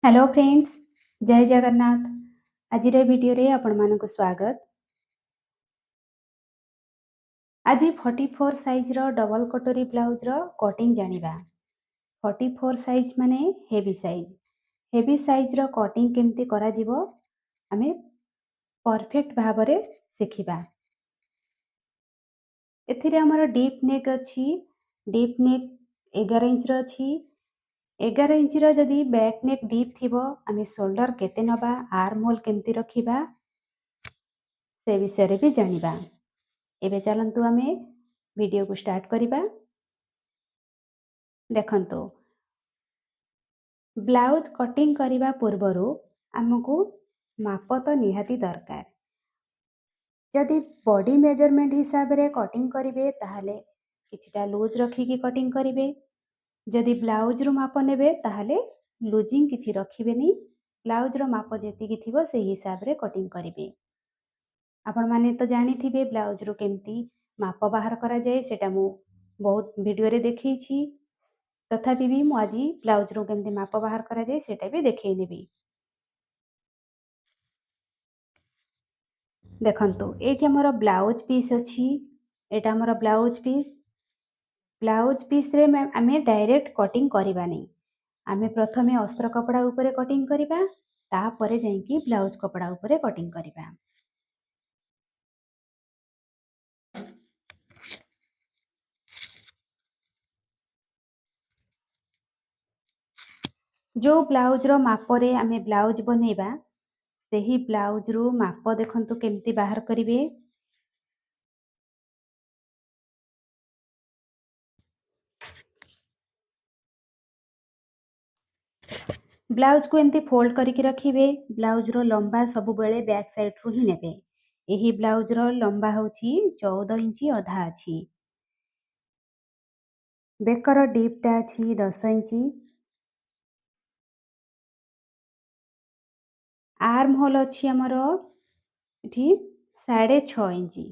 Hello friends, ଜୟ ଜଗନ୍ନାଥ। ଆଜିର ଭିଡ଼ିଓରେ ଆପଣମାନଙ୍କୁ ସ୍ୱାଗତ। ଆଜି 44 ସାଇଜ୍ର ଡବଲ୍ କଟୋରୀ ବ୍ଲାଉଜ୍ର କଟିଂ ଜାଣିବା। 44 ସାଇଜ୍ ମାନେ ହେଭି ସାଇଜ୍। ହେଭି ସାଇଜ୍ର କଟିଂ କେମିତି କରାଯିବ ଆମେ ପରଫେକ୍ଟ ଭାବରେ ଶିଖିବା। ଏଥିରେ ଆମର ଡିପ୍ ନେକ୍ ଅଛି। ଡିପ୍ ନେକ୍ 11 ଇଞ୍ଚର ଅଛି। 11 ଇଞ୍ଚର ଯଦି ବ୍ୟାକ୍ ନେକ୍ ଡିପ୍ ଥିବ, ଆମେ ସୋଲ୍ଡର କେତେ ନେବା, ଆର୍ମ ହୋଲ୍ କେମିତି ରଖିବା, ସେ ବିଷୟରେ ବି ଜାଣିବା। ଏବେ ଚାଲନ୍ତୁ ଆମେ ଭିଡ଼ିଓକୁ ଷ୍ଟାର୍ଟ କରିବା। ଦେଖନ୍ତୁ, ବ୍ଲାଉଜ୍ କଟିଂ କରିବା ପୂର୍ବରୁ ଆମକୁ ମାପ ତ ନିହାତି ଦରକାର। ଯଦି ବଡି ମେଜରମେଣ୍ଟ ହିସାବରେ କଟିଂ କରିବେ, ତାହେଲେ କିଛିଟା ଲୁଜ୍ ରଖିକି କଟିଂ କରିବେ। ଯଦି ବ୍ଲାଉଜ୍ରୁ ମାପ ନେବେ, ତାହେଲେ ଲୁଜିଂ କିଛି ରଖିବେନି, ବ୍ଲାଉଜ୍ର ମାପ ଯେତିକି ଥିବ ସେଇ ହିସାବରେ କଟିଂ କରିବେ। ଆପଣମାନେ ତ ଜାଣିଥିବେ ବ୍ଲାଉଜ୍ରୁ କେମିତି ମାପ ବାହାର କରାଯାଏ, ସେଇଟା ମୁଁ ବହୁତ ଭିଡ଼ିଓରେ ଦେଖେଇଛି। ତଥାପି ବି ମୁଁ ଆଜି ବ୍ଲାଉଜ୍ରୁ କେମିତି ମାପ ବାହାର କରାଯାଏ ସେଇଟା ବି ଦେଖେଇ ନେବି। ଦେଖନ୍ତୁ, ଏଇଠି ଆମର ବ୍ଲାଉଜ୍ ପିସ୍ ଅଛି। ଏଇଟା ଆମର ବ୍ଲାଉଜ୍ ପିସ୍। ବ୍ଲାଉଜ୍ ପିସ୍ରେ ଆମେ ଡାଇରେକ୍ଟ କଟିଂ କରିବାନି। ଆମେ ପ୍ରଥମେ ଅସ୍ତ୍ର କପଡ଼ା ଉପରେ କଟିଂ କରିବା, ତାପରେ ଯାଇକି ବ୍ଲାଉଜ୍ କପଡ଼ା ଉପରେ କଟିଂ କରିବା। ଯେଉଁ ବ୍ଲାଉଜ୍ର ମାପରେ ଆମେ ବ୍ଲାଉଜ୍ ବନେଇବା, ସେହି ବ୍ଲାଉଜ୍ରୁ ମାପ ଦେଖନ୍ତୁ କେମିତି ବାହାର କରିବେ। ବ୍ଲାଉଜ୍କୁ ଏମିତି ଫୋଲ୍ଡ କରିକି ରଖିବେ। ବ୍ଲାଉଜ୍ର ଲମ୍ବା ସବୁବେଳେ ବ୍ୟାକ୍ ସାଇଡ଼୍ରୁ ହିଁ ନେବେ। ଏହି ବ୍ଲାଉଜ୍ର ଲମ୍ବା ହେଉଛି 14 ଇଞ୍ଚ ଅଧା ଅଛି। ବେକର ଡିପ୍ଟା ଅଛି 10 ଇଞ୍ଚ। ଆର୍ମ ହୋଲ୍ ଅଛି ଆମର ଏଠି 6.5 ଇଞ୍ଚ,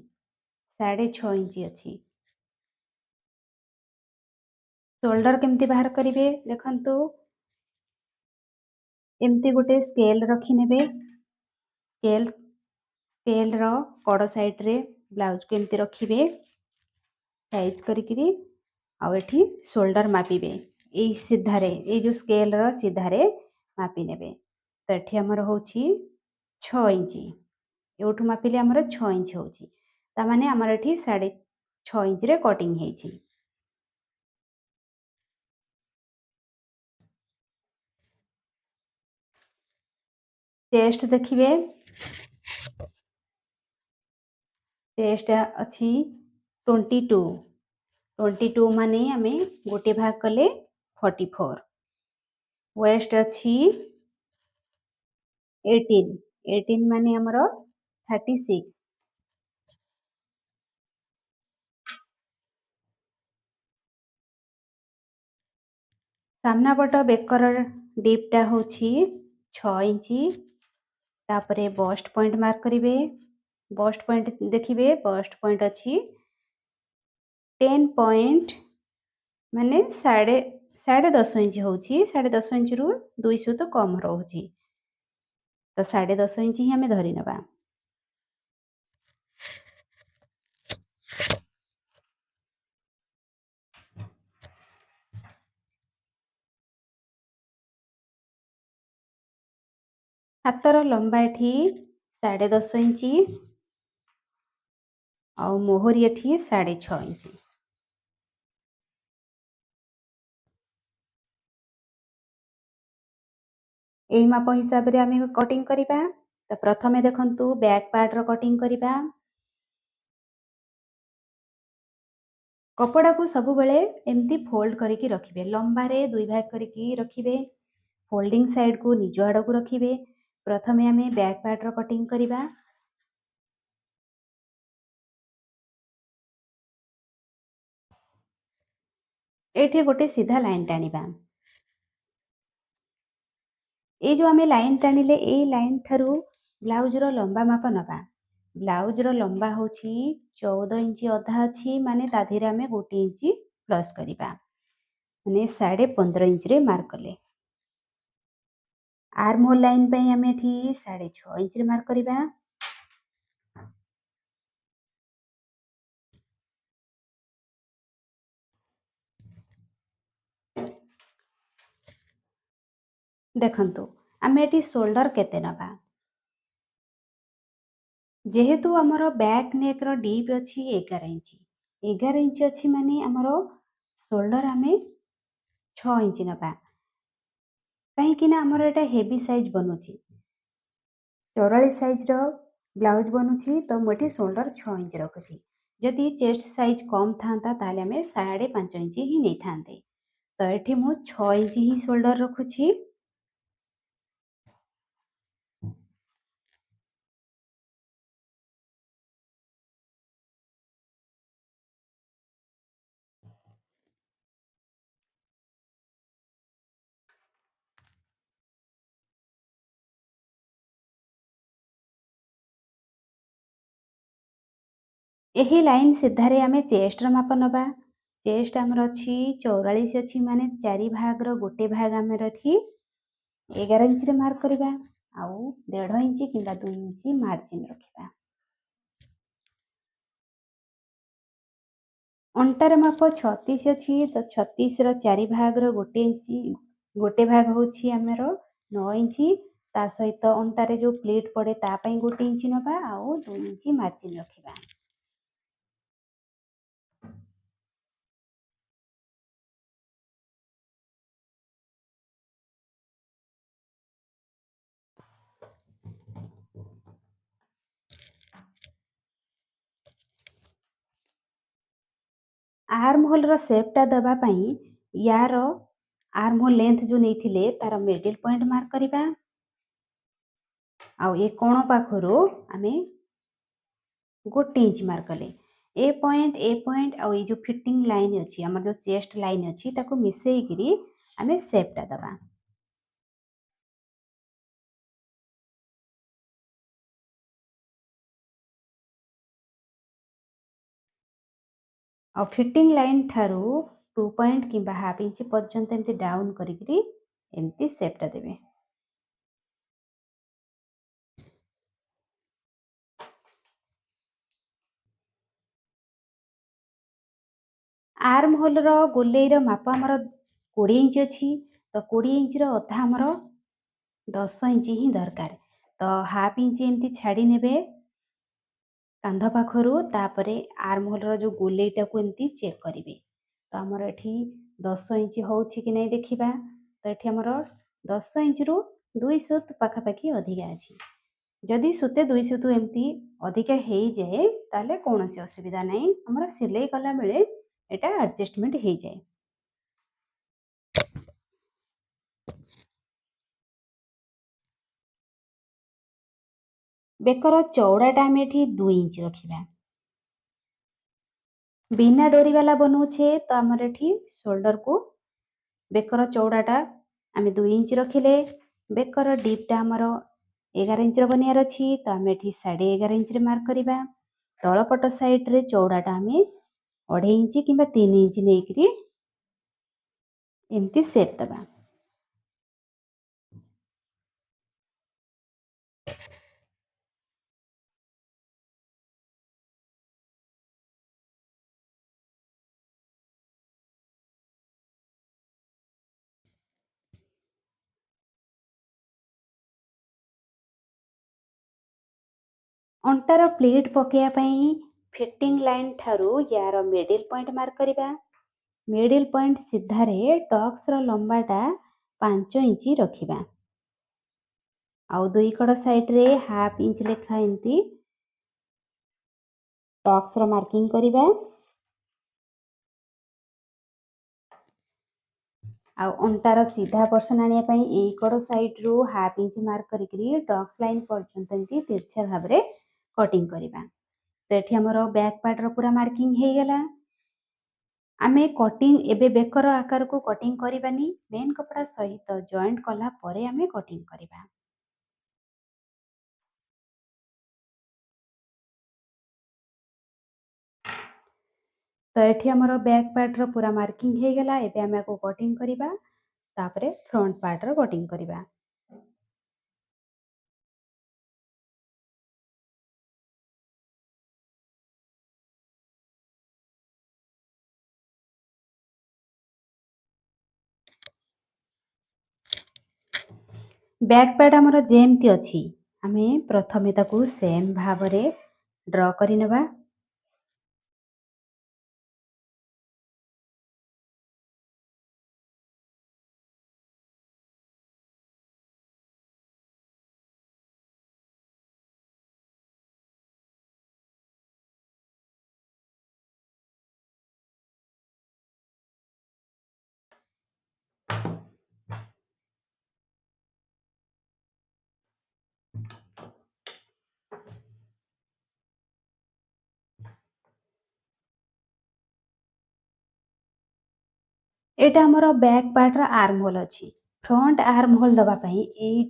6.5 ଇଞ୍ଚ ଅଛି। ସୋଲ୍ଡର କେମିତି ବାହାର କରିବେ ଦେଖନ୍ତୁ। ଏମିତି ଗୋଟେ ସ୍କେଲ୍ ରଖିନେବେ। ସ୍କେଲ୍ର କଡ଼ ସାଇଡ଼୍ରେ ବ୍ଲାଉଜ୍କୁ ଏମିତି ରଖିବେ ସାଇଜ୍ କରିକିରି, ଆଉ ଏଠି ସୋଲ୍ଡର ମାପିବେ। ଏଇ ସିଧାରେ, ଏଇ ଯେଉଁ ସ୍କେଲ୍ର ସିଧାରେ ମାପି ନେବେ। ତ ଏଠି ଆମର ହେଉଛି 6 ଇଞ୍ଚ। ଏଇଠୁ ମାପିଲେ ଆମର 6 ଇଞ୍ଚ ହେଉଛି। ତାମାନେ ଆମର ଏଠି 6.5 ଇଞ୍ଚରେ କଟିଂ ହେଇଛି। ଚେଷ୍ଟ ଦେଖିବେ, ଚେଷ୍ଟ ଅଛି 22। 22 ମାନେ ଆମେ ଗୋଟେ ଭାଗ କଲେ 44। ୱେଷ୍ଟ ଅଛି 18। 18 ମାନେ ଆମର 36। ସାମ୍ନା ପଟ ବେକର ଡିପ୍ଟା ହେଉଛି 6 ଇଞ୍ଚ। ତାପରେ ବଷ୍ଟ ପଏଣ୍ଟ ମାର୍କ କରିବେ। ବଷ୍ଟ ପଏଣ୍ଟ ଦେଖିବେ, ବଷ୍ଟ ପଏଣ୍ଟ ଅଛି 10 ପଏଣ୍ଟ, ମାନେ 10.5 ଇଞ୍ଚ ହେଉଛି। 10.5 ଇଞ୍ଚରୁ 200 ତ କମ୍ ରହୁଛି, ତ 10.5 ଇଞ୍ଚ ହିଁ ଆମେ ଧରି ନେବା। ହାତର ଲମ୍ବା ଏଠି 10.5 ଇଞ୍ଚ, ଆଉ ମୋହରି ଏଠି 6.5 ଇଞ୍ଚ। ଏଇ ମାପ ହିସାବରେ ଆମେ କଟିଂ କରିବା। ତ ପ୍ରଥମେ ଦେଖନ୍ତୁ ବ୍ୟାକ୍ ପାର୍ଟର କଟିଂ କରିବା। କପଡ଼ାକୁ ସବୁବେଳେ ଏମିତି ଫୋଲ୍ଡ କରିକି ରଖିବେ, ଲମ୍ବାରେ ଦୁଇ ଭାଗ କରିକି ରଖିବେ, ଫୋଲ୍ଡିଂ ସାଇଡ଼କୁ ନିଜ ଆଡ଼କୁ ରଖିବେ। ପ୍ରଥମେ ଆମେ ବ୍ୟାକ୍ ପାର୍ଟର କଟିଂ କରିବା। ଏଇଠି ଗୋଟେ ସିଧା ଲାଇନ୍ ଟାଣିବା। ଏଇ ଯେଉଁ ଆମେ ଲାଇନ୍ ଟାଣିଲେ, ଏଇ ଲାଇନ୍ ଠାରୁ ବ୍ଲାଉଜ୍ର ଲମ୍ବା ମାପ ନେବା। ବ୍ଲାଉଜ୍ର ଲମ୍ବା ହେଉଛି 14 ଇଞ୍ଚ ଅଧା ଅଛି, ମାନେ ତା ଦେହରେ ଆମେ 1 ଇଞ୍ଚ ପ୍ଲସ୍ କରିବା, ମାନେ 15.5 ଇଞ୍ଚରେ ମାର୍କ କଲେ। ଆର୍ମ ହୋଲ୍ ଲାଇନ୍ ପାଇଁ ଆମେ ଏଠି 6.5 ଇଞ୍ଚରେ ମାର୍କ କରିବା। ଦେଖନ୍ତୁ, ଆମେ ଏଠି ସୋଲ୍ଡର କେତେ ନେବା। ଯେହେତୁ ଆମର ବ୍ୟାକ୍ ନେକ୍ର ଡିପ୍ ଅଛି 11 ଇଞ୍ଚ, 11 ଇଞ୍ଚ ଅଛି ମାନେ ଆମର ସୋଲ୍ଡର ଆମେ 6 ଇଞ୍ଚ ନେବା, କାହିଁକି ନା ଆମର ଏଇଟା ହେଭି ସାଇଜ୍ ବନୁଛି, 44 ସାଇଜ୍ର ବ୍ଲାଉଜ୍ ବନୁଛି। ତ ମୁଁ ଏଠି ସୋଲ୍ଡର 6 ଇଞ୍ଚ ରଖୁଛି। ଯଦି ଚେଷ୍ଟ ସାଇଜ୍ କମ୍ ଥାନ୍ତା, ତାହେଲେ ଆମେ 5.5 ଇଞ୍ଚ ହିଁ ନେଇଥାନ୍ତେ। ତ ଏଠି ମୁଁ 6 ଇଞ୍ଚ ହିଁ ସୋଲ୍ଡର ରଖୁଛି। ଏହି ଲାଇନ୍ ସିଧାରେ ଆମେ ଚେଷ୍ଟର ମାପ ନେବା। ଚେଷ୍ଟ ଆମର ଅଛି 44 ଅଛି, ମାନେ 4 ଭାଗର ଗୋଟେ ଭାଗ ଆମର ଏଠି 11 ଇଞ୍ଚରେ ମାର୍କ କରିବା ଆଉ 1.5 ଇଞ୍ଚ କିମ୍ବା 2 ଇଞ୍ଚ ମାର୍ଜିନ୍ ରଖିବା। ଅଣ୍ଟାର ମାପ 36 ଅଛି, ତ 36ର 4 ଭାଗର ଗୋଟେ ଇଞ୍ଚ, ଗୋଟେ ଭାଗ ହେଉଛି ଆମର 9 ଇଞ୍ଚ। ତା ସହିତ ଅଣ୍ଟାରେ ଯେଉଁ ପ୍ଲେଟ୍ ପଡ଼େ ତା ପାଇଁ 1 ଇଞ୍ଚ ନେବା ଆଉ 2 ଇଞ୍ଚ ମାର୍ଜିନ୍ ରଖିବା। ଆର୍ମ ହୋଲ୍ର ସେପ୍ଟା ଦେବା ପାଇଁ ୟାର ଆର୍ମ ହୋଲ୍ ଲେନ୍ଥ ଯେଉଁ ନେଇଥିଲେ ତାର ମିଡ଼ିଲ୍ ପଏଣ୍ଟ ମାର୍କ କରିବା ଆଉ ଏ କୋଣ ପାଖରୁ ଆମେ 1 ଇଞ୍ଚ ମାର୍କ କଲେ। ଏ ପଏଣ୍ଟ, ଏ ପଏଣ୍ଟ ଆଉ ଏଇ ଯେଉଁ ଫିଟିଂ ଲାଇନ୍ ଅଛି, ଆମର ଯେଉଁ ଚେଷ୍ଟ ଲାଇନ୍ ଅଛି, ତାକୁ ମିଶେଇକିରି ଆମେ ସେପ୍ଟା ଦେବା। ଆଉ ଫିଟିଂ ଲାଇନ୍ ଠାରୁ 2 ପଏଣ୍ଟ କିମ୍ବା ହାଫ୍ ଇଞ୍ଚ ପର୍ଯ୍ୟନ୍ତ ଏମିତି ଡାଉନ୍ କରିକିରି ଏମିତି ସେପ୍ଟା ଦେବେ। ଆର୍ମ ହୋଲ୍ର ଗୋଲେଇର ମାପ ଆମର 20 ଇଞ୍ଚ ଅଛି, ତ 20 ଇଞ୍ଚର ଅଧା ଆମର 10 ଇଞ୍ଚ ହିଁ ଦରକାର। ତ ହାଫ୍ ଇଞ୍ଚ ଏମିତି ଛାଡ଼ି ନେବେ କାନ୍ଧ ପାଖରୁ, ତାପରେ ଆର୍ମ ହୋଲ୍ର ଯେଉଁ ଗୋଲେଇଟାକୁ ଏମିତି ଚେକ୍ କରିବେ। ତ ଆମର ଏଠି 10 ଇଞ୍ଚ ହେଉଛି କି ନାହିଁ ଦେଖିବା। ତ ଏଠି ଆମର 10 ଇଞ୍ଚରୁ 2 ସୁତ ପାଖାପାଖି ଅଧିକା ଅଛି। ଯଦି ସୁତେ 2 ସୁତ ଏମିତି ଅଧିକା ହେଇଯାଏ, ତାହେଲେ କୌଣସି ଅସୁବିଧା ନାହିଁ, ଆମର ସିଲେଇ କଲାବେଳେ ଏଇଟା ଆଡ଼ଜଷ୍ଟମେଣ୍ଟ ହେଇଯାଏ। ବେକର ଚଉଡ଼ାଟା ଆମେ ଏଠି 2 ଇଞ୍ଚ ରଖିବା। ବିନା ଡୋରିବାଲା ବନଉଛେ, ତ ଆମର ଏଠି ସୋଲ୍ଡରକୁ ବେକର ଚଉଡ଼ାଟା ଆମେ 2 ଇଞ୍ଚ ରଖିଲେ। ବେକର ଡିପ୍ଟା ଆମର 11 ଇଞ୍ଚର ବନେଇବାର ଅଛି, ତ ଆମେ ଏଠି 11.5 ଇଞ୍ଚରେ ମାର୍କ କରିବା। ତଳପଟ ସାଇଡ଼୍ରେ ଚଉଡ଼ାଟା ଆମେ 2.5 ଇଞ୍ଚ କିମ୍ବା 3 ଇଞ୍ଚ ନେଇକରି ଏମିତି ସେପ୍ ଦେବା। ଅଣ୍ଟାର ପ୍ଲିଟ୍ ପକାଇବା ପାଇଁ ଫିଟିଂ ଲାଇନ୍ ଠାରୁ ୟାର ମିଡ଼ିଲ୍ ପଏଣ୍ଟ ମାର୍କ କରିବା। ମିଡ଼ିଲ୍ ପଏଣ୍ଟ ସିଧାରେ ଟକ୍ସର ଲମ୍ବାଟା 5 ଇଞ୍ଚ ରଖିବା ଆଉ ଦୁଇ କଡ଼ ସାଇଡ଼୍ରେ ହାଫ୍ ଇଞ୍ଚ ଲେଖା ଏମିତି ଟକ୍ସର ମାର୍କିଂ କରିବା। ଆଉ ଅଣ୍ଟାର ସିଧା ପର୍ସନ୍ ଆଣିବା ପାଇଁ ଏଇ କଡ଼ ସାଇଡ଼୍ରୁ ହାଫ୍ ଇଞ୍ଚ ମାର୍କ କରିକିରି ଟକ୍ସ ଲାଇନ୍ ପର୍ଯ୍ୟନ୍ତ ଏମିତି ତିର୍ଛା ଭାବରେ କଟିଂ କରିବା। ତ ଏଠି ଆମର ବ୍ୟାକ୍ ପାର୍ଟର ପୁରା ମାର୍କିଂ ହେଇଗଲା। ଆମେ କଟିଂ ଏବେ ବେକର ଆକାରକୁ କଟିଂ କରିବାନି, ମେନ୍ କପଡ଼ା ସହିତ ଜଏଣ୍ଟ କଲା ପରେ ଆମେ କଟିଂ କରିବା। ତ ଏଠି ଆମର ବ୍ୟାକ୍ ପାର୍ଟର ପୁରା ମାର୍କିଂ ହେଇଗଲା। ଏବେ ଆମେ ଆକୁ କଟିଂ କରିବା, ତାପରେ ଫ୍ରଣ୍ଟ ପାର୍ଟର କଟିଂ କରିବା। ବ୍ୟାକ୍ ପାର୍ଟ ଆମର ଯେମିତି ଅଛି, ଆମେ ପ୍ରଥମେ ତାକୁ ସେମ୍ ଭାବରେ ଡ୍ର କରିନେବା। ଏଇଟା ଆମର ବ୍ୟାକ୍ ପାର୍ଟର ଆର୍ମ ହୋଲ୍ ଅଛି। ଫ୍ରଣ୍ଟ ଆର୍ମ ହୋଲ୍ ଦେବା ପାଇଁ ଏଇ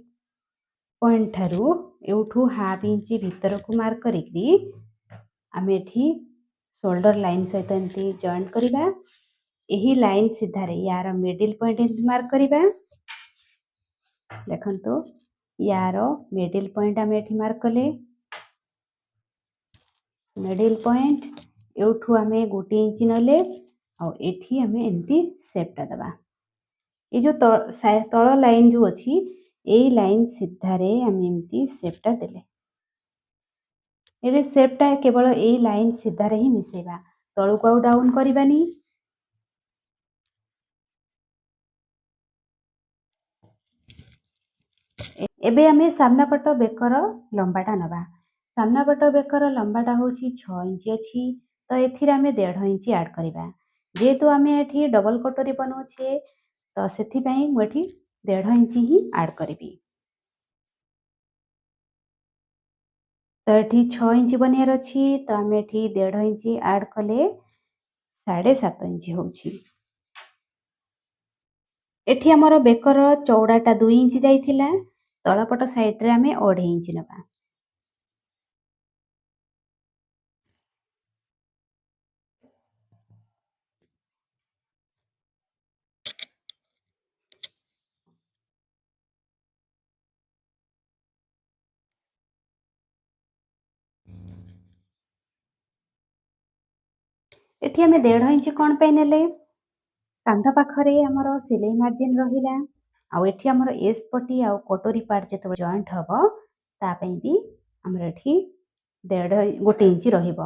ପଏଣ୍ଟ ଠାରୁ ଏଉଠୁ ହାଫ୍ ଇଞ୍ଚ ଭିତରକୁ ମାର୍କ କରିକି ଆମେ ଏଠି ସୋଲ୍ଡର ଲାଇନ୍ ସହିତ ଏମିତି ଜଏଣ୍ଟ କରିବା। ଏହି ଲାଇନ୍ ସିଧାରେ ୟାର ମିଡିଲ୍ ପଏଣ୍ଟ ଏମିତି ମାର୍କ କରିବା। ଦେଖନ୍ତୁ, ୟାର ମିଡିଲ୍ ପଏଣ୍ଟ ଆମେ ଏଠି ମାର୍କ କଲେ। ମିଡିଲ୍ ପଏଣ୍ଟ ଏଉଠୁ ଆମେ 1 ଇଞ୍ଚ ନେଲେ, ଆଉ ଏଠି ଆମେ ଏମିତି ସେପ୍ଟା ଦେବା। ଏଇ ଯେଉଁ ତଳ ଲାଇନ୍ ଯେଉଁ ଅଛି, ଏଇ ଲାଇନ୍ ସିଧାରେ ଆମେ ଏମିତି ସେପ୍ଟା ଦେଲେ। ଏବେ ସେପ୍ଟା କେବଳ ଏଇ ଲାଇନ୍ ସିଧାରେ ହିଁ ମିଶାଇବା, ତଳକୁ ଆଉ ଡାଉନ୍ କରିବାନି। ଏବେ ଆମେ ସାମ୍ନା ପଟ ବେକର ଲମ୍ବାଟା ନେବା। ସାମ୍ନା ପଟ ବେକର ଲମ୍ବାଟା ହେଉଛି 6 ଇଞ୍ଚ ଅଛି, ତ ଏଥିରେ ଆମେ 1.5 ଇଞ୍ଚ ଆଡ଼୍ କରିବା। ଯେହେତୁ ଆମେ ଏଠି ଡବଲ୍ କଟୋରୀ ବନାଉଛେ, ତ ସେଥିପାଇଁ ମୁଁ ଏଠି 1.5 ଇଞ୍ଚ ହିଁ ଆଡ଼୍ କରିବି। ତ ଏଠି 6 ଇଞ୍ଚ ବନେଇବାର ଅଛି, ତ ଆମେ ଏଠି 1.5 ଇଞ୍ଚ ଆଡ଼୍ କଲେ 7.5 ଇଞ୍ଚ ହେଉଛି। ଏଠି ଆମର ବେକର ଚଉଡ଼ାଟା 2 ଇଞ୍ଚ ଯାଇଥିଲା, ତଳପଟ ସାଇଡ଼୍ରେ ଆମେ 2.5 ଇଞ୍ଚ ନେବା। ଏଠି ଆମେ 1.5 ଇଞ୍ଚ କ'ଣ ପାଇଁ ନେଲେ? କାନ୍ଧ ପାଖରେ ଆମର ସିଲେଇ ମାର୍ଜିନ୍ ରହିଲା, ଆଉ ଏଠି ଆମର ଏସ୍ ପଟି ଆଉ କଟୋରୀ ପାର୍ଟ ଯେତେବେଳେ ଜଏଣ୍ଟ ହେବ, ତା ପାଇଁ ବି ଆମର ଏଠି 1.5 ଇଞ୍ଚ ରହିବ।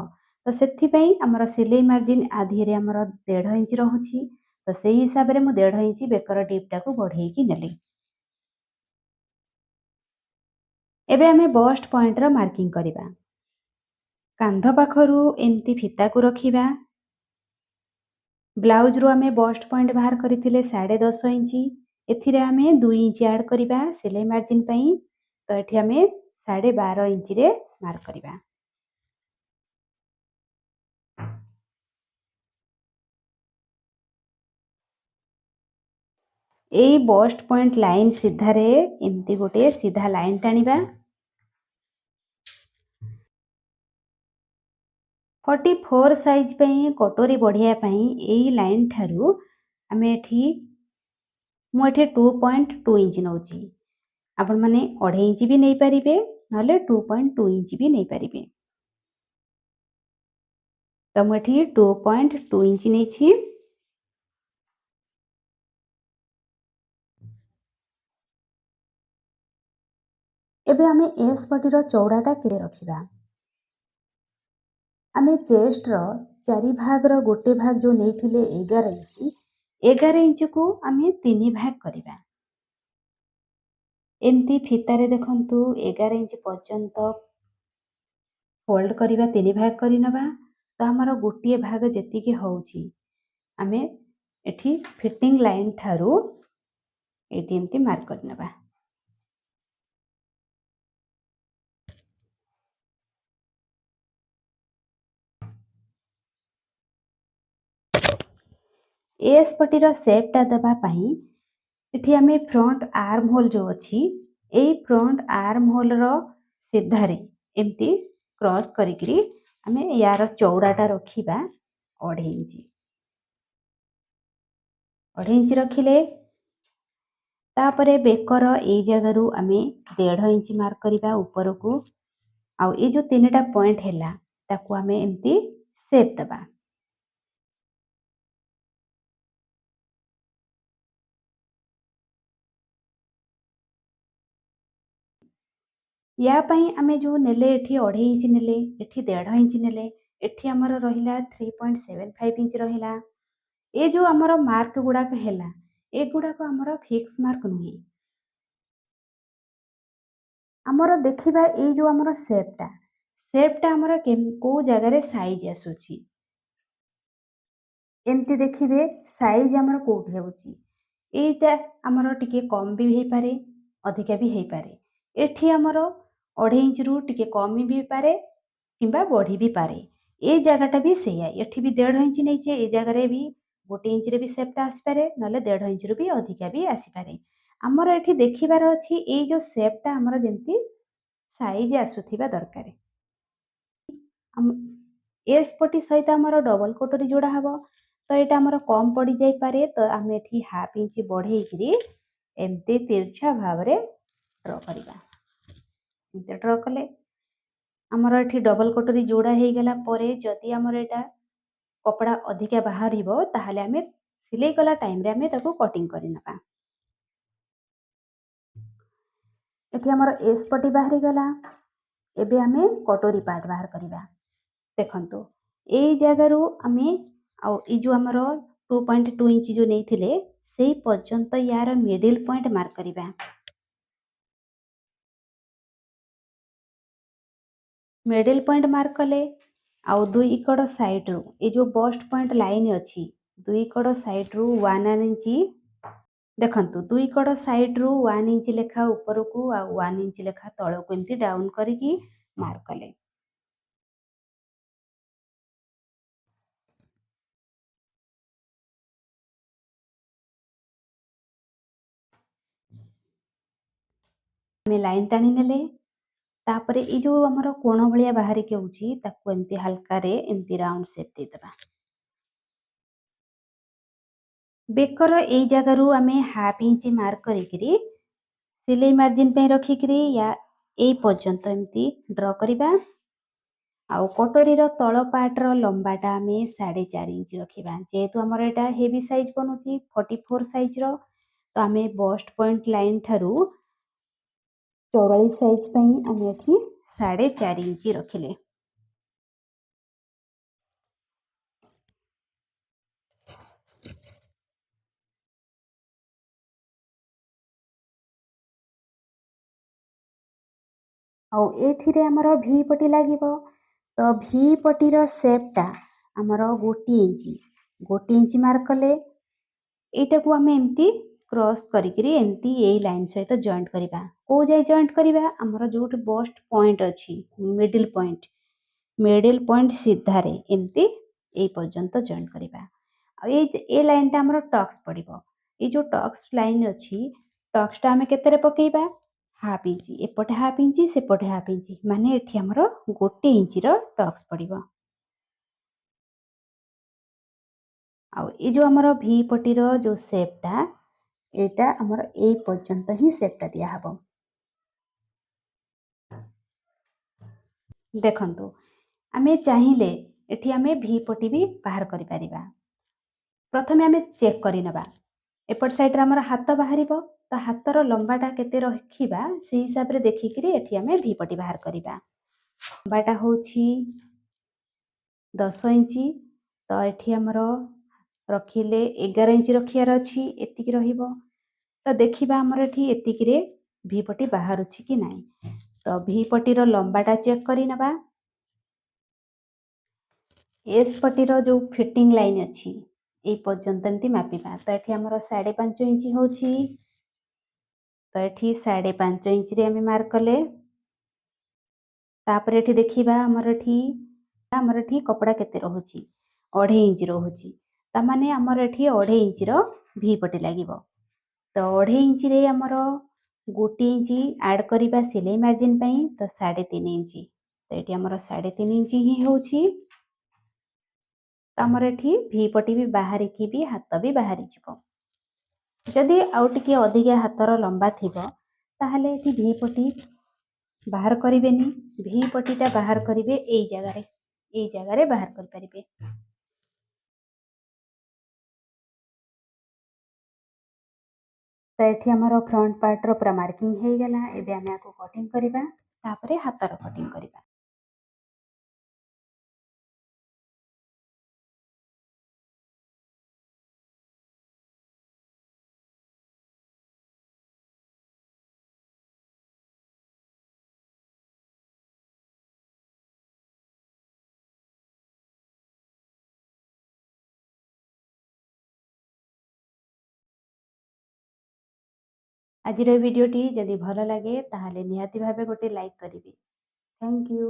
ତ ସେଥିପାଇଁ ଆମର ସିଲେଇ ମାର୍ଜିନ୍ ଆଧିରେ ଆମର 1.5 ଇଞ୍ଚ ରହୁଛି, ତ ସେଇ ହିସାବରେ ମୁଁ 1.5 ଇଞ୍ଚ ବେକର ଡିପ୍ଟାକୁ ବଢ଼େଇକି ନେଲି। ଏବେ ଆମେ ବଷ୍ଟ ପଏଣ୍ଟର ମାର୍କିଂ କରିବା। କାନ୍ଧ ପାଖରୁ ଏମିତି ଫିତାକୁ ରଖିବା। ବ୍ଲାଉଜରୁ ଆମେ ବଷ୍ଟ ପଏଣ୍ଟ ବାହାର କରିଥିଲେ 10.5 ଇଞ୍ଚ, ଏଥିରେ ଆମେ 2 ଇଞ୍ଚ ଆଡ଼୍ କରିବା ସିଲେଇ ମାର୍ଜିନ୍ ପାଇଁ, ତ ଏଠି ଆମେ 12.5 ଇଞ୍ଚରେ ମାର୍କ କରିବା। ଏଇ ବଷ୍ଟ ପଏଣ୍ଟ ଲାଇନ୍ ସିଧାରେ ଏମିତି ଗୋଟିଏ ସିଧା ଲାଇନ୍ ଟାଣିବା। 44 ସାଇଜ୍ ପାଇଁ କଟୋରୀ ବଢ଼ିବା ପାଇଁ ଏଇ ଲାଇନ୍ ଠାରୁ ଆମେ ଏଠି, ମୁଁ ଏଠି 2.2 ଇଞ୍ଚ ନେଉଛି। ଆପଣମାନେ 2.5 ଇଞ୍ଚ ବି ନେଇପାରିବେ, ନହେଲେ 2.2 ଇଞ୍ଚ ବି ନେଇପାରିବେ। ତ ମୁଁ ଏଠି 2.2 ଇଞ୍ଚ ନେଇଛି। ଏବେ ଆମେ ଏସ୍ ପଟିର ଚଉଡ଼ାଟା କେତେ ରଖିବା? ଆମେ ଚେଷ୍ଟର 4 ଭାଗର ଗୋଟେ ଭାଗ ଯେଉଁ ନେଇଥିଲେ 11 ଇଞ୍ଚ, 11 ଇଞ୍ଚକୁ ଆମେ 3 ଭାଗ କରିବା। ଏମିତି ଫିତାରେ ଦେଖନ୍ତୁ 11 ଇଞ୍ଚ ପର୍ଯ୍ୟନ୍ତ ଫୋଲ୍ଡ କରିବା, 3 ଭାଗ କରିନେବା। ତ ଆମର ଗୋଟିଏ ଭାଗ ଯେତିକି ହେଉଛି, ଆମେ ଏଠି ଫିଟିଂ ଲାଇନ୍ ଠାରୁ ଏଇଠି ଏମିତି ମାର୍କ କରିନେବା। ଏସ୍ ପଟିର ସେପ୍ଟା ଦେବା ପାଇଁ ଏଠି ଆମେ ଫ୍ରଣ୍ଟ ଆର୍ମ ହୋଲ୍ ଯେଉଁ ଅଛି, ଏଇ ଫ୍ରଣ୍ଟ ଆର୍ମ ହୋଲ୍ର ସିଧାରେ ଏମିତି କ୍ରସ୍ କରିକିରି ଆମେ ୟାର ଚଉଡ଼ାଟା ରଖିବା 2.5 ଇଞ୍ଚ। 2.5 ଇଞ୍ଚ ରଖିଲେ ତାପରେ ବେକର ଏଇ ଜାଗାରୁ ଆମେ 1.5 ଇଞ୍ଚ ମାର୍କ କରିବା ଉପରକୁ, ଆଉ ଏଇ ଯେଉଁ 3ଟା ପଏଣ୍ଟ ହେଲା ତାକୁ ଆମେ ଏମିତି ସେପ୍ ଦେବା। ୟା ପାଇଁ ଆମେ ଯେଉଁ ନେଲେ, ଏଠି 2.5 ଇଞ୍ଚ ନେଲେ, ଏଠି 1.5 ଇଞ୍ଚ ନେଲେ, ଏଠି ଆମର ରହିଲା 3.75 ଇଞ୍ଚ ରହିଲା। ଏ ଯେଉଁ ଆମର ମାର୍କ ଗୁଡ଼ାକ ହେଲା, ଏଗୁଡ଼ାକ ଆମର ଫିକ୍ସ ମାର୍କ ନୁହେଁ। ଆମର ଦେଖିବା ଏଇ ଯେଉଁ ଆମର ସେପ୍ଟା ଆମର କେଉଁ ଜାଗାରେ ସାଇଜ୍ ଆସୁଛି। ଏମିତି ଦେଖିବେ ସାଇଜ୍ ଆମର କେଉଁଠି ହେଉଛି। ଏଇଟା ଆମର ଟିକେ କମ୍ ବି ହେଇପାରେ, ଅଧିକା ବି ହେଇପାରେ। ଏଠି ଆମର 2.5 ଇଞ୍ଚରୁ ଟିକେ କମି ବି ପାରେ କିମ୍ବା ବଢ଼ି ବି ପାରେ। ଏ ଜାଗାଟା ବି ସେଇଆ, ଏଠି ବି 1.5 ଇଞ୍ଚ ନେଇଛେ, ଏ ଜାଗାରେ ବି 1 ଇଞ୍ଚରେ ବି ସେପ୍ଟା ଆସିପାରେ, ନହେଲେ 1.5 ଇଞ୍ଚରୁ ବି ଅଧିକା ବି ଆସିପାରେ। ଆମର ଏଠି ଦେଖିବାର ଅଛି ଏଇ ଯେଉଁ ସେପ୍ଟା ଆମର ଯେମିତି ସାଇଜ୍ ଆସୁଥିବା ଦରକାର। ଏସ୍ ପଟି ସହିତ ଆମର ଡବଲ କଟୋରୀ ଯୋଡ଼ା ହେବ, ତ ଏଇଟା ଆମର କମ୍ ପଡ଼ିଯାଇପାରେ। ତ ଆମେ ଏଠି ହାଫ୍ ଇଞ୍ଚ ବଢ଼େଇକିରି ଏମିତି ତିର୍ଛା ଭାବରେ ଡ୍ର କରିବା। ଏମିତି ଡ୍ର କଲେ ଆମର ଏଠି ଡବଲ କଟୋରୀ ଯୋଡ଼ା ହେଇଗଲା ପରେ ଯଦି ଆମର ଏଇଟା କପଡ଼ା ଅଧିକା ବାହାରିବ, ତାହେଲେ ଆମେ ସିଲେଇ କଲା ଟାଇମ୍ରେ ଆମେ ତାକୁ କଟିଂ କରିନେବା। ଏଠି ଆମର ଏସ୍ ପଟି ବାହାରିଗଲା। ଏବେ ଆମେ କଟୋରୀ ପାର୍ଟ ବାହାର କରିବା। ଦେଖନ୍ତୁ, ଏଇ ଜାଗାରୁ ଆମେ ଆଉ ଏଇ ଯେଉଁ ଆମର 2.2 ଇଞ୍ଚ ଯେଉଁ ନେଇଥିଲେ, ସେଇ ପର୍ଯ୍ୟନ୍ତ ୟାର ମିଡ଼ିଲ୍ ପଏଣ୍ଟ ମାର୍କ କରିବା। ମିଡ଼ିଲ୍ ପଏଣ୍ଟ ମାର୍କ କଲେ ଆଉ ଦୁଇ କଡ଼ ସାଇଡ଼୍ରୁ ଏ ଯେଉଁ ବଷ୍ଟ ପଏଣ୍ଟ ଲାଇନ୍ ଅଛି, ଦୁଇ କଡ଼ ସାଇଡ଼୍ରୁ 1 ଇଞ୍ଚ। ଦେଖନ୍ତୁ, ଦୁଇ କଡ଼ ସାଇଡ଼୍ରୁ 1 ଇଞ୍ଚ ଲେଖା ଉପରକୁ ଆଉ 1 ଇଞ୍ଚ ଲେଖା ତଳକୁ ଏମିତି ଡାଉନ୍ କରିକି ମାର୍କ କଲେ। ଆମେ ଲାଇନ୍ ଟାଣି ନେଲେ। ତାପରେ ଏଇ ଯେଉଁ ଆମର କୋଣ ଭଳିଆ ବାହାରିକି ହେଉଛି, ତାକୁ ଏମିତି ହାଲକାରେ ଏମିତି ରାଉଣ୍ଡ ସେପ୍ ଦେଇଦେବା। ବେକର ଏଇ ଜାଗାରୁ ଆମେ ହାଫ୍ ଇଞ୍ଚ ମାର୍କ କରିକିରି ସିଲେଇ ମାର୍ଜିନ୍ ପାଇଁ ରଖିକିରି ୟା ଏଇ ପର୍ଯ୍ୟନ୍ତ ଏମିତି ଡ୍ର କରିବା। ଆଉ କଟୋରୀର ତଳ ପାର୍ଟର ଲମ୍ବାଟା ଆମେ 4.5 ଇଞ୍ଚ ରଖିବା। ଯେହେତୁ ଆମର ଏଇଟା ହେଭି ସାଇଜ୍ ବନୁଛି, 44 ସାଇଜ୍ର, ତ ଆମେ ବଷ୍ଟ ପଏଣ୍ଟ ଲାଇନ୍ ଠାରୁ 44 ସାଇଜ୍ ପାଇଁ ଆମେ ଏଠି 4.5 ଇଞ୍ଚ ରଖିଲେ। ଆଉ ଏଥିରେ ଆମର ଭି ପଟି ଲାଗିବ, ତ ଭି ପଟିର ସେପ୍ଟା ଆମର 1 ଇଞ୍ଚ, 1 ଇଞ୍ଚ ମାର୍କ କଲେ। ଏଇଟାକୁ ଆମେ ଏମିତି କ୍ରସ୍ କରିକିରି ଏମିତି ଏଇ ଲାଇନ୍ ସହିତ ଜଏଣ୍ଟ କରିବା। କେଉଁ ଯାଏ ଜଏଣ୍ଟ କରିବା? ଆମର ଯେଉଁଠି ବଷ୍ଟ ପଏଣ୍ଟ ଅଛି, ମିଡ଼ିଲ୍ ପଏଣ୍ଟ, ମିଡ଼ିଲ୍ ପଏଣ୍ଟ ସିଧାରେ ଏମିତି ଏଇ ପର୍ଯ୍ୟନ୍ତ ଜଏଣ୍ଟ କରିବା। ଆଉ ଏଇ ଏ ଲାଇନ୍ଟା ଆମର ଟକ୍ସ ପଡ଼ିବ। ଏଇ ଯେଉଁ ଟକ୍ସ ଲାଇନ୍ ଅଛି, ଟକ୍ସଟା ଆମେ କେତେରେ ପକେଇବା? ହାଫ୍ ଇଞ୍ଚ ଏପଟେ, ହାଫ୍ ଇଞ୍ଚ ସେପଟେ, ହାଫ୍ ଇଞ୍ଚ, ମାନେ ଏଠି ଆମର 1 ଇଞ୍ଚର ଟକ୍ସ ପଡ଼ିବ। ଆଉ ଏଇ ଯେଉଁ ଆମର ଭି ପଟିର ଯେଉଁ ସେପ୍ଟା, ଏଇଟା ଆମର ଏଇ ପର୍ଯ୍ୟନ୍ତ ହିଁ ସେପ୍ଟା ଦିଆହେବ। ଦେଖନ୍ତୁ, ଆମେ ଚାହିଁଲେ ଏଠି ଆମେ ଭି ପଟି ବି ବାହାର କରିପାରିବା। ପ୍ରଥମେ ଆମେ ଚେକ୍ କରିନେବା। ଏପଟ ସାଇଡ଼୍ରେ ଆମର ହାତ ବାହାରିବ, ତ ହାତର ଲମ୍ବାଟା କେତେ ରଖିବା, ସେଇ ହିସାବରେ ଦେଖିକିରି ଏଠି ଆମେ ଭି ପଟି ବାହାର କରିବା। ଲମ୍ବାଟା ହେଉଛି 10 ଇଞ୍ଚ, ତ ଏଠି ଆମର ରଖିଲେ 11 ଇଞ୍ଚ ରଖିବାର ଅଛି, ଏତିକି ରହିବ। ତ ଦେଖିବା ଆମର ଏଠି ଏତିକିରେ ଭି ପଟି ବାହାରୁଛି କି ନାହିଁ। ତ ଭି ପଟିର ଲମ୍ବାଟା ଚେକ୍ କରିନେବା। ଏସ୍ ପଟିର ଯେଉଁ ଫିଟିଂ ଲାଇନ୍ ଅଛି, ଏଇ ପର୍ଯ୍ୟନ୍ତ ଏମିତି ମାପିବା। ତ ଏଠି ଆମର 5.5 ଇଞ୍ଚ ହେଉଛି, ତ ଏଠି 5.5 ଇଞ୍ଚରେ ଆମେ ମାର୍କ କଲେ। ତାପରେ ଏଠି ଦେଖିବା ଆମର ଏଠି କପଡ଼ା କେତେ ରହୁଛି। 2.5 ଇଞ୍ଚ ରହୁଛି, ତାମାନେ ଆମର ଏଠି 2.5 ଇଞ୍ଚର ଭି ପଟି ଲାଗିବ। ତ 2.5 ଇଞ୍ଚରେ ଆମର 1 ଇଞ୍ଚ ଆଡ଼୍ କରିବା ସିଲେଇ ମାର୍ଜିନ୍ ପାଇଁ, ତ 3.5 ଇଞ୍ଚ। ତ ଏଠି ଆମର 3.5 ଇଞ୍ଚ ହିଁ ହେଉଛି। ତ ଆମର ଏଠି ଭି ପଟି ବି ବାହାରିକି ବି ହାତ ବି ବାହାରିଯିବ। ଯଦି ଆଉ ଟିକେ ଅଧିକା ହାତର ଲମ୍ବା ଥିବ, ତାହେଲେ ଏଠି ଭି ପଟି ବାହାର କରିବେନି। ଭି ପଟିଟା ବାହାର କରିବେ ଏଇ ଜାଗାରେ, ଏଇ ଜାଗାରେ ବାହାର କରିପାରିବେ। ତ ଏଠି ଆମର ଫ୍ରଣ୍ଟ ପାର୍ଟର ପୁରା ମାର୍କିଂ ହେଇଗଲା। ଏବେ ଆମେ ଆକୁ କଟିଂ କରିବା। ତାପରେ ହାତର କଟିଂ କରିବା। ଆଜିର ଭିଡ଼ିଓଟି ଯଦି ଭଲ ଲାଗେ, ତାହେଲେ ନିହାତି ଭାବେ ଗୋଟେ ଲାଇକ୍ କରିବେ। Thank you.